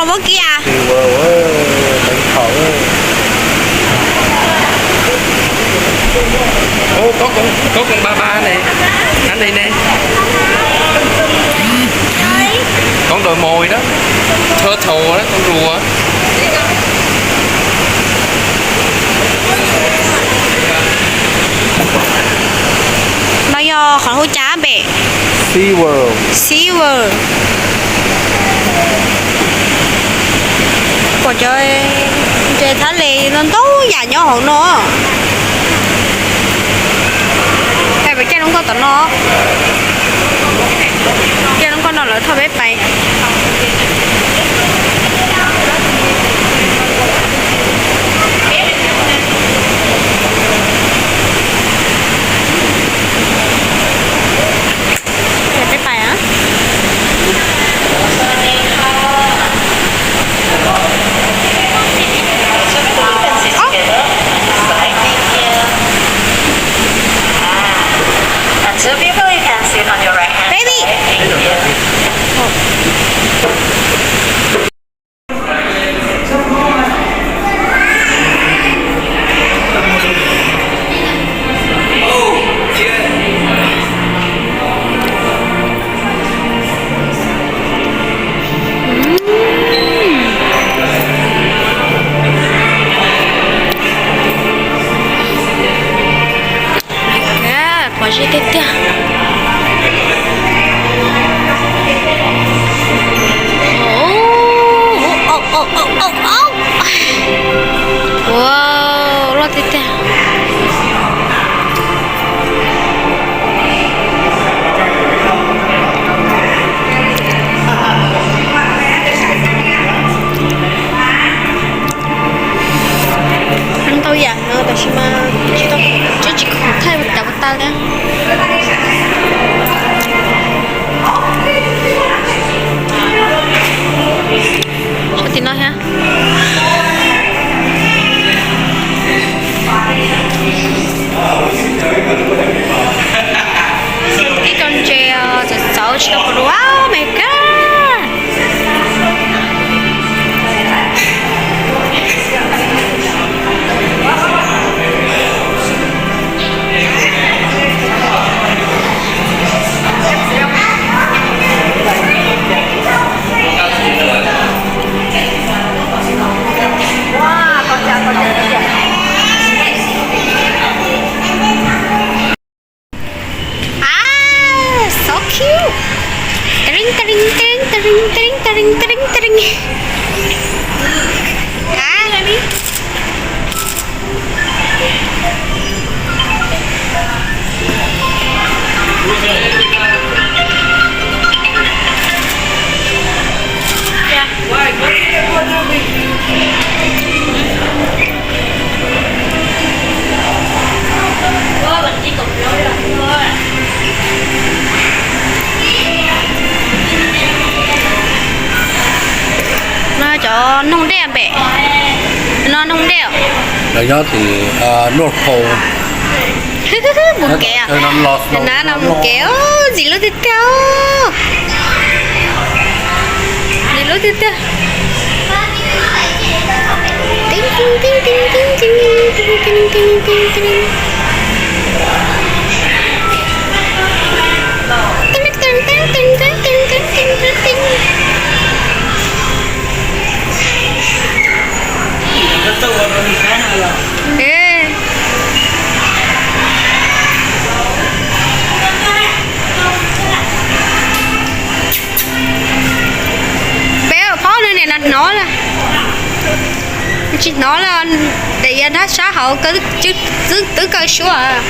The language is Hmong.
Vos kiag. Ov, có con, có con ba ba này. Anh này nè. Con đòi mồi đó. Turtle đó, con rùa. No yog qhov hu cas pem? SeaWorld. SeaWorld. Pom cov ntses thab les no ntau yam nyob hauv no. Peb caij lub nkoj tom no. Caij lub nkoj no lawv thauj peb pais. Peb pais. Baby. Qhov zeb tiag tiag. Wow, loj tiag tiag. Ntau yam no tab sis mas tsis tau, tsis khoom thaij cov tas li. Tim no thiab. Ib co ntses txawv txawv tsis tau pom dua me kawg. Ah, so cute. Tring, tring, tring, tring, tring, tring, tring, tring. Ah, No cov noog dej pem. No noog dej. Lawv nyob tim North Pole. Mus kev. Na no mus kev, ntxim lub tiag tiag. Ntxim lub tiag tiag. Peb ua phob no niam no hnov lawm. Tsis hnov lawm, daim av dab sab hauv twb kaw suab.